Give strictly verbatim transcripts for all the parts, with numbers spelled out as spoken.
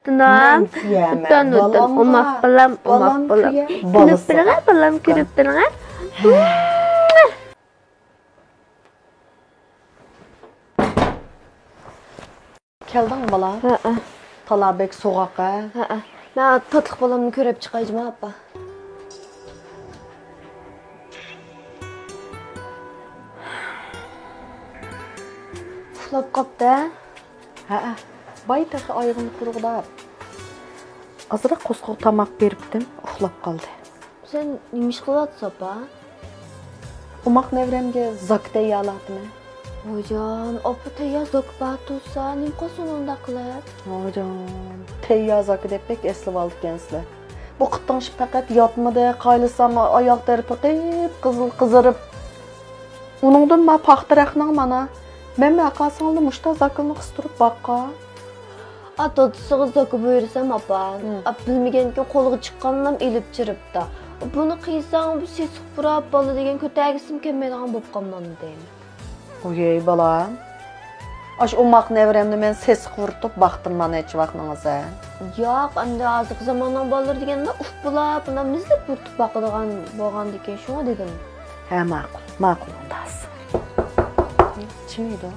ئالتىنام، ئۆتۈن، ئۆتۈن، ئوماق بالام، ئوماق بالام. كۈلۈپ بېرىڭە، بالام، كۈلۈپ بېرىڭە. كەلدىڭ بالا؟ ھەئە. تالا بەك سوغۇق ھە؟ ھەئە. مەن تاتلىق بالامنى كۆرۈپ چىقاي جۇما ئاپا. ئۇخلاپ قاپتۇ ھە؟ ھەئە. باي تېخى ئايىغىنى قۇرغۇداپ. ئازراق قورسىقىغا تاماق بېرىپتىم، ئۇخلاپ قالدى. سەن نېمە ئىش قىلىۋاتىسەن ئاپا؟ ئوماق نەۋرەمگە زاكا تەييارلاۋاتىمەن. ۋايجان، ئاپا تەييار زاكا بار تۇرسا، نېمە قىلسۇن ئۇنداق قىلىپ؟ ۋايجان، تەييار زاكا دەپ بەك ئەسلىۋالىدىكەنسىلەر. بۇ قىتىڭ ئىش پەقەت ياتمىدى، قايلىسام ئاياغ تەرىپى قىپقىزىل قىزىرىپ. ئۇنىڭدىن ما پاختا رەختىنىڭ مانا. مەن مەقاسىڭىزنى مۇشتا زاكىلىنى قىستۇرۇپ باققا. ئا، دادىسىغا زاكا بۇيرۇسام ئاپا. ھە. ئا، بىلمىگەنكىن قولىغا چىققانلام ئېلىپ چىرىپتا. بۇنى قىيساڭ، بۇ سېسىق پۇراپ بالا دېگەن كۆتەرگۈسىمۇ كەلمەيدىغان بولۇپ قالمامدىم. ۋوي بالام. ئاشۇ ئوماق نەۋرەمنى مەن سېسىق ۋۇرتۇپ باقتىم مانا نەچچە ۋاقنىڭىزە. ياق، ئەمدى ھازىرقى زاماننىڭ بالىلىرى دېگەندە ئۇھ بۇلاپ، مۇنداق مىزلىپ ۋۇرتۇپ باقىدىغان بولغاندىكىن شۇڭا دېدىم. ھە، ماقۇل، ماقۇل ئۇنداق. چىمىيدۇ.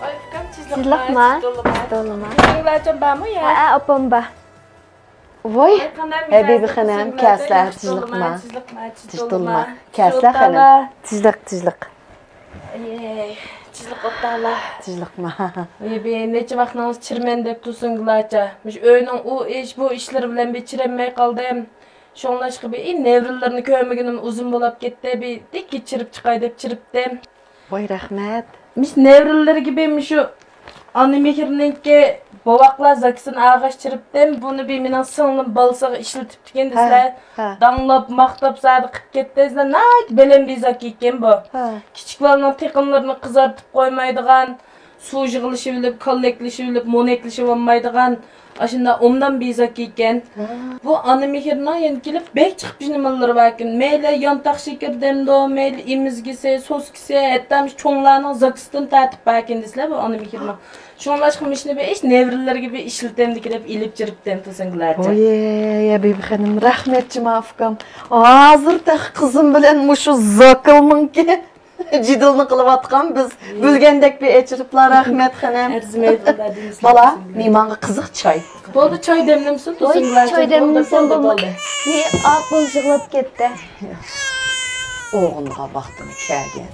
ۋاي ئۇكام، تىزلىقما، تىزلىقما. تىزلىقما. تىزلىقما. تىزلىقلارچۇ بارمۇ يا؟ ھەئە، ئاپام بار. ۋاي، ۋاي، قانداق ھەبىبى مىجەزلىك خېنىم، قىزىڭلار، كەلسىلە، تىزلىقما، تىزلىقما، تىزلىقما، تىزلىقما. كەلسىلە خېنىم. تىزلىق، تىزلىق. ئەي، تىزلىق ئوتتالا. تىزلىقما. ۋاي، بى، نەچچە ۋاقنىڭىز چىرمەن دەپ تۇرسۇنگىلاچا. مۇشۇ ئۆينىڭ ئۇ ئىش، بۇ ئىشلىرى بىلەن بى چىرەنمەي قالدىم. شۇڭلاشقا بى، ئى، نەۋرىلىرىنى كۆرمىگىنىم ئۇزۇن بولاپ كەتتى، بى، دىككە چىرىپ چىقاي دەپ چىرىپتىم. ۋاي، رەھمەت. مۇشۇ نەۋرىلىرىگە بى مۇشۇ ئانا مېھىرنىڭكى بوۋاقلار زاكىسىنى ئالغاچ چىرىپتىم. بۇنى بى مېنىڭ سىڭلىم بالىسىغا ئىشلىتىپتىكەن دېسىلە. ھە، ھە. داڭلاپ، ماختاپ زادى قىپ كەتتى. ناھايىتى بەلەن بى زاكا ئىكەن بۇ. ھە. كىچىك بالىنىڭ تېقىملىرىنى قىزارتىپ قويمايدىغان، سۇ يىغىلىشىۋېلىپ، كاللەكلىشىۋېلىپ، مونەكلىشىۋالمايدىغان، ئاشۇنداق ئوبدان بى زاكا ئىكەن. ھە. بۇ ئانا مېھىرنىڭ يەنە كېلىپ بەك چىقىپ نېمىلىرى باركەن. مەيلى يانتاق شېكىر دەمدۇ، مەيلى ئېمىزگىسى، سوسكىسى، ھەتتا مۇشۇ چوڭلارنىڭ زاكىسىدىن تارتىپ باركەن دېسىلە بۇ ئانا مېھىرنىڭ. شۇڭلاشقا مۇشۇنى بىر ئىش نەۋرىلىرىگە بىر ئىشلىتەمدىكىن دەپ ئېلىپ چىرىپتىم تۇرسۇنگىلاچە. ۋوي، ھەبىبى خېنىم، رەھمەت جۇما ئۇكام. ھازىر تېخى قىزىم بىلەن مۇشۇ زاكىلنىڭكى جېدىلنى قىلىۋاتقان بىز. بىلگەندەك بىر ئېچىرىپلا، رەھمەت خېنىم. ئەرزىمەيدۇ، ئۇنداق دېمىسىلە. بالا، مېھمانغا قىزىق چاي. بولدى، چاي دەملىمىسۇن، ۋوي، تۇرسۇنگىلاچە. چاي دەملىمىسەم بولدى، بولمايدۇ. بولدى. بىر ئاپام يىغلاپ كەتتى. ئوغلىغا ۋاقتىمۇ كەلگەن.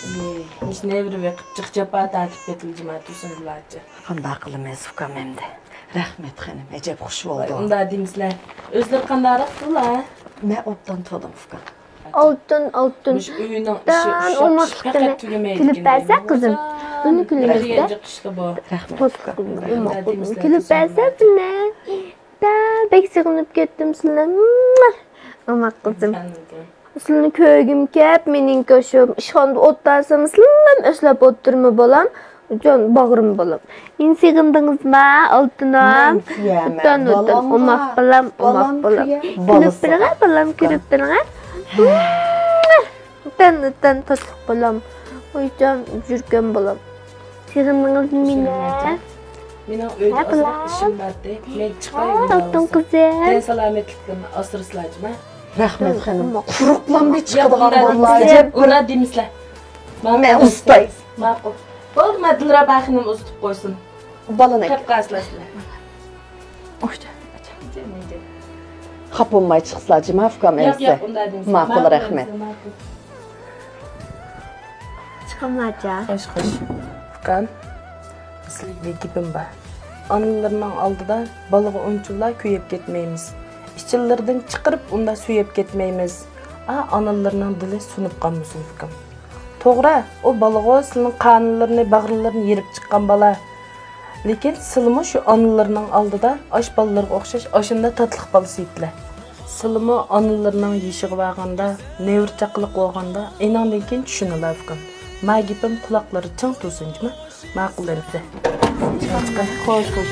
ئى، مۇشۇ نەۋرە بېقىپ جىق جاپا تارتىپ كەتتى جۇما تۇرسۇنگىلاچە. قانداق قىلىمىز ئۇكام ئەمدى؟ رەھمەت خېنىم، ئەجەب خۇش بولدۇم. ئۇنداق دېمىسىلە. ئۆزلىرى قانداقراق تۇرلا؟ مەن ئوبدان تۇردۇم ئۇكام. ئالتۇن، ئالتۇن. مۇشۇ ئۆينىڭ ئىشى ئوماقلىقىنى كۈلۈپ بەرسە قىزىم. بۇنى كۈلمەسە. رەھمەت ئۇكام. كۈلۈپ بەرسە بۇنى. دە، بەك سېغىنىپ كەتتىم سىلەرنى. ئوماق قىزىم. سىلىنى كۆرگۈم كەپ، مېنىڭكى شۇ ئىشخانىدا ئولتۇرسام، سىلىنىلا ئەسلەپ ئولتۇرما بالام، جان باغرىم بالام. مېنى سېغىندىڭىزما، ئالتىنام؟ ئۆتۈن، ئۆتۈن، ئوماق بالام، ئوماق بالام. كۈلۈپ بېرىڭە، بالام، كۈلۈپ بېرىڭە. ئۆتۈن، ئۆتۈن، تاتلىق بالام. ۋايجان، يۈرگەن بالام. سېغىندىڭىزمۇ مېنى؟ مېنىڭ ئۆيدە ئازراق ئىشىم بارتى. مەن چىقاي. ھە، ئالتۇن قىزىم. تەن سالامەتلىكلىرىنى ئاسرىسىلا جۇما. رەھمەت خېنىم. قۇرۇقلام بىر چىقىدىغان بالىلار. ئۇنداق دېمىسىلە. مەن ئۇستاي. ماقۇل. بولدى، مانا دىلرەبا خېنىم ئۇزىتىپ قويسۇن. بالىنى. قاپقاسىلا سىلەر. خاپا بولماي چىقسىلا جۇما ئۇكام ئەمىسە. ياق، ياق، ئۇنداق دېمىسىلە. ماقۇل، رەھمەت. چىقىڭلارچە. خوش، خوش. ئۇكام، سىلىگە بىر گېپىم بار. ئانىلىرىنىڭ ئالدىدا بالىغا ئۇنچىۋالا كۆيۈپ كەتمەيمىز. ئىچىلىرىدىن چىقىرىپ ئۇنداق سۆيۈپ كەتمەيمىز. ئا، ئانىلىرىنىڭ دىلى سۇنۇپ قالمىسۇن ئۇكام. توغرا، ئۇ بالىغۇ سىلىنىڭ قانىلىرىنى، باغرىلىرىنى يېرىپ چىققان بالا. لېكىن سىلىمۇ شۇ ئانىلىرىنىڭ ئالدىدا ئاش بالىلىرىغا ئوخشاش ئاشۇنداق تاتلىق بالىسى ئىدىلە. سىلىمۇ ئانىلىرىنىڭ يېشىغا بارغاندا، نەۋرە چاقىلىق بولغاندا، ئېنىڭدىن كېيىن چۈشىنىلا ئۇكام. ما گېپىم قۇلاقلىرى چىڭ تۇرسۇن جۇما. ماقۇل ئەمىسە. خوش، خوش.